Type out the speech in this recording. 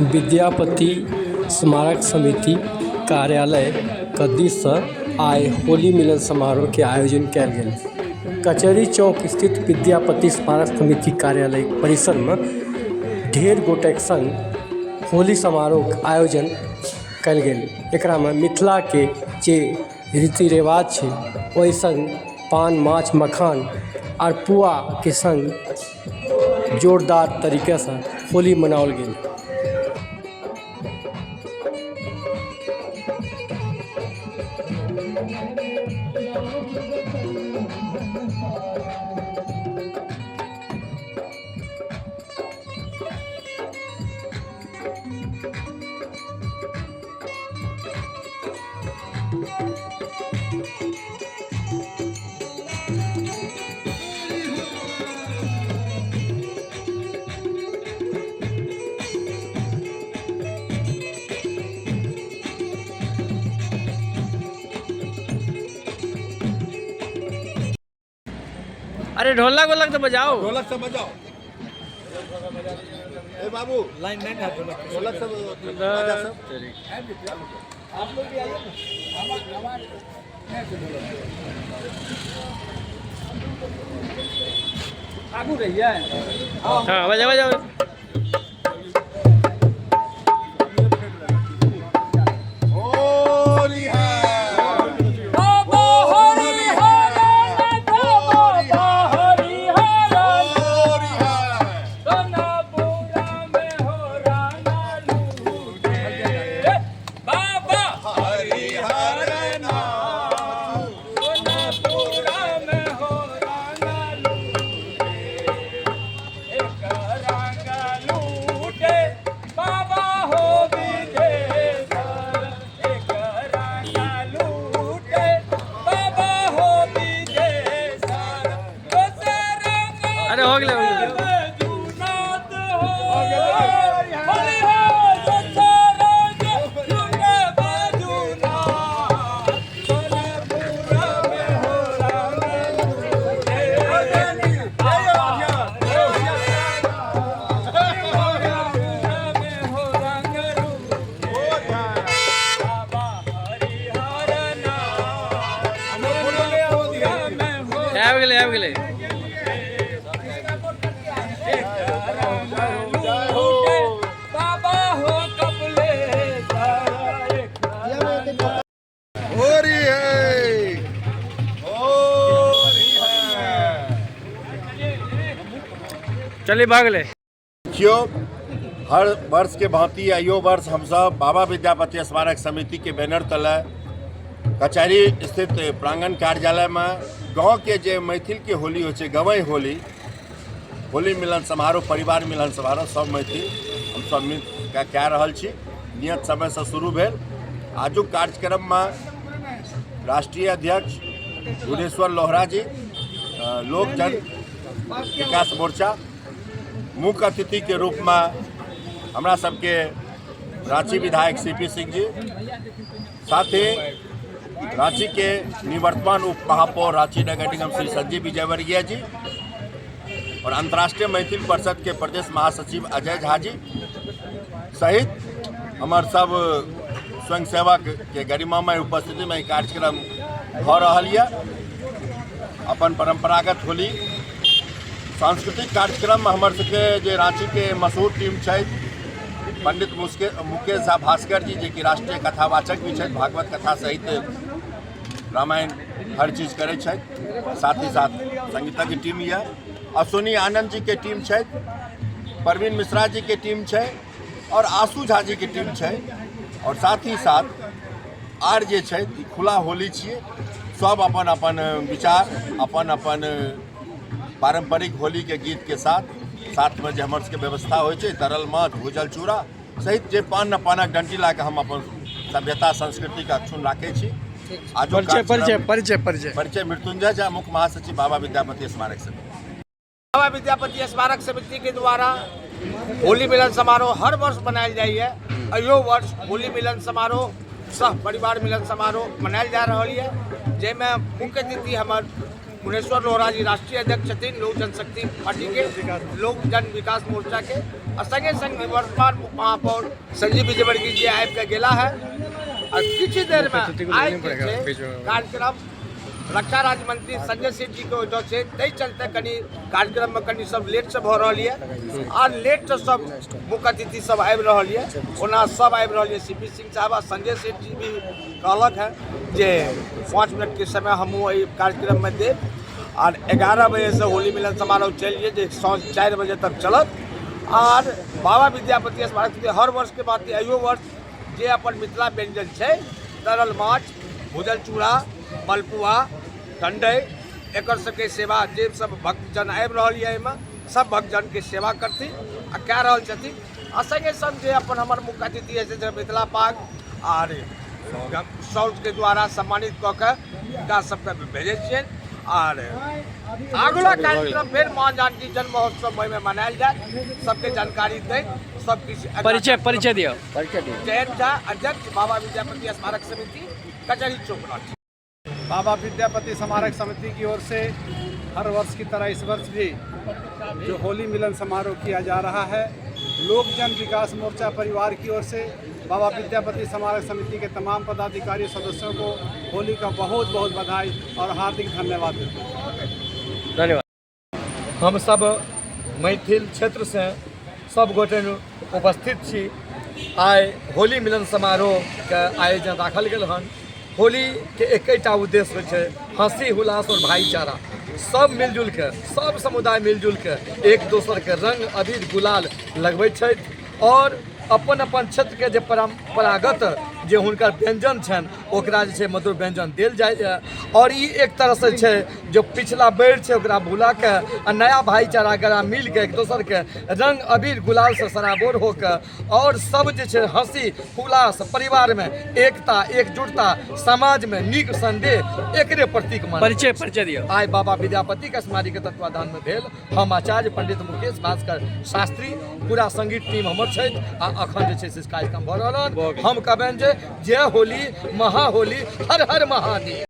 विद्यापति स्मारक समिति कार्यालय के दिस से आइ होली मिलन समारोह के आयोजन कयल गेल। कचहरी चौक स्थित विद्यापति स्मारक समिति कार्यालय परिसर में ढेर गोटेक संग होली समारोह के आयोजन कयल गेल। एकरा में मिथिला के जे रीति रिवाज छै ओहि संग पान माछ मखान आर पुआ के संग जोरदार तरीका से होली मनाओल गेल। अरे ढोलक वोलक तो बजाओ। ढोलक सब बजाओ। ए बाबू, लाइन नहीं है। ढोलक ढोलक सब बजा सब। आप लोग भी आइए ना। आगू रहिए। हाँ, बजाओ बजाओ। होली है। बाबा हरि हर बाबा हरि हर। होली है। सोनापुरा में हो राना लूटे बाबा हरि हर नाम। सोनापुरा में हो राना लूटे, एक रंग लूटे बाबा हो विदेशर, एक रंग लूटे बाबा हो विदेशर, दोसर रंग अरे हो गेलै, हो गेलै। बैजूनाथ हो, हरि हो, दोसर रंग लूटे बैजूनाथ, सोनापुरा में हो रंग लूटे आबि गेलै, आबि गेलै। बाबा हो कपलेश्वर। होली है, होली है। चलिए, भऽ गेलै। देखियौ, हर वर्ष के भांति आइयो वर्ष हमसब बाबा विद्यापति स्मारक समिति के बैनर तले कचहरी स्थित प्रांगण कार्यालय में गांव के जे मैथिल के होली होइ छै, गवई होली, होली मिलन समारोह, परिवार मिलन समारोह, सब मैथिल हमसब मिल कऽ कए रहल छी। नियत समयसँ शुरू भेल। आजुक कार्यक्रममे राष्ट्रीय अध्यक्ष गुणेश्वर लोहरा जी, लोक जन विकास मोर्चा, मुख्य अतिथि के रूप में हमरा सबके रांची विधायक सी पी सिंह जी, साथ ही रांची के निवर्तमान उप महापौर रांची नगर निगम श्री संजीव विजयवर्गीय जी और अंतर्राष्ट्रीय मैथिल परिषद के प्रदेश महासचिव अजय झा जी सहित हमर सब स्वयंसेवक के गरिमामय उपस्थिति में ई कार्यक्रम भऽ रहल यऽ। अपन परंपरागत होली सांस्कृतिक कार्यक्रम में हमर सबके जे रांची के मशहूर टीम छथि, पंडित मुकेश झा भास्कर जी, जे कि राष्ट्रीय कथावाचक भी छथि, भागवत कथा सहित रामायण हर चीज करै छथि, साथ ही साथ संगीतज्ञ टीम यऽ, अश्विनी आनंद जी के टीम छथि, प्रवीण मिश्रा जी के टीम छै और आशू झा जी के टीम छै और साथ ही साथ आर जे छै। ई खुला होली छियै। सब अपन अपन विचार, अपन अपन पारंपरिक होली के गीत के साथ साथमे जे हमर सबके व्यवस्था होइ छै, तरल माछ, भूजल चूड़ा सहित जे पान न पानक डंटी ला कऽ हम अपन सभ्यता संस्कृतिके अक्षुण्ण राखै छी। आजुक परिचय, परिचय। कार्यक्रम- परिचय, परिचय। परिचय मृत्युंजय झा, मुख्य महासचिव, बाबा विद्यापति स्मारक समिति। बाबा विद्यापति स्मारक समिति के द्वारा होली मिलन समारोह हर वर्ष मनायल जाइए। अहियो वर्ष होली मिलन समारोह सह परिवार मिलन समारोह मनायल जा रहल यऽ, जाहिमे मुख्य अतिथि हमर मुनेश्वर लोहरा जी, राष्ट्रीय अध्यक्ष छथिन लोक जनशक्ति पार्टी के, लोक जन विकास मोर्चा के। आ संगे संग वर्तमान महापौर संजीव विजयवर्गीय जी आबि कऽ गेला है आ किछु देरमे आइ जे छै कार्यक्रम रक्षा राज्य मंत्री संजय सेठ जी के ओहिठाम छै, ताहि चलते कनि कार्यक्रममे कनि सब लेटसँ भऽ रहल यऽ आ लेटसँ सब मुख्य अतिथि सब आबि रहल यऽ। ओना सब आबि रहल यऽ। सी पी सिंह साहब आ संजय सेठ जी भी कहलक हेँ जे 5 मिनटके समय हमहूँ एहि कार्यक्रममे देब आर 11 बजेसँ होली मिलन समारोह चलि जे साँझ 4 बजे तक चलत। आर बाबा विद्यापति स्मारक हर वर्षके बात अहियो वर्ष जे अपन मिथिला व्यंजन छै, तरल माछ, भूजल चूड़ा, मलपुआ, ठण्डई, एकर सबके सेवा जे सब भक्तजन आबि रहल यऽ एहिमे सब भक्तजनके सेवा करथिन आ कए रहल छथिन। आ संगे संग जे अपन हमर मुख्य अतिथि छै मिथिला पाग आर शॉल्सके द्वारा सम्मानित कऽ के हुनका सबके भेजै छियनि। आर अगला कार्यक्रम फेर माँ जानकी जन्म महोत्सव ओहिमे मनायल जायत, सबके जानकारी दैत सब किछु। परिचय परिचय दियौ। जयंत झा, अध्यक्ष, बाबा विद्यापति स्मारक समिति, कचहरी चौक, रांची। बाबा विद्यापति स्मारक समिति की ओर से हर वर्ष की तरह इस वर्ष भी जो होली मिलन समारोह किया जा रहा है, लोक जन विकास मोर्चा परिवार की ओर से बाबा विद्यापति स्मारक समिति के तमाम पदाधिकारी सदस्यों को होली का बहुत बहुत बधाई और हार्दिक धन्यवाद देते हैं। धन्यवाद। हम सब मैथिल क्षेत्र से सब गोटे उपस्थित छी। आइ होली मिलन समारोह के आयोजन राखल गेल हन। होली के एकेटा उद्देश्य होइ छै, हंसी हुलास और भाईचारा। सब मिलजुल के, सब समुदाय मिलजुल के एक दोसर के रंग अबीर गुलाल लगबै छथि और अपन अपन क्षेत्र के जे परंपरागत जे हुनकर व्यंजन छनि ओकरा जे छै मधुर व्यंजन देल जाइए। और ई एक तरहसँ छै जो पिछला बेर छै ओकरा भुला के आ नया भाईचारा गला मिल के एक दोसर के रंग अबीर गुलाल से सराबोर होके और सब जे छै हंसी हुलास, परिवार में एकता, एकजुटता, समाज में नीक संदेह, एकरे प्रतीक मानल। परिचय परिचय दियौ। आइ बाबा विद्यापति के स्मारक के तत्वाधान में भेल। हम आचार्य पंडित मुकेश भास्कर शास्त्री, पूरा संगीत टीम हमर छथि आ अखन जे छै से कार्यक्रम भऽ रहल हन। हम कहबनि जे जय होली, महा होली, हर हर महादेव।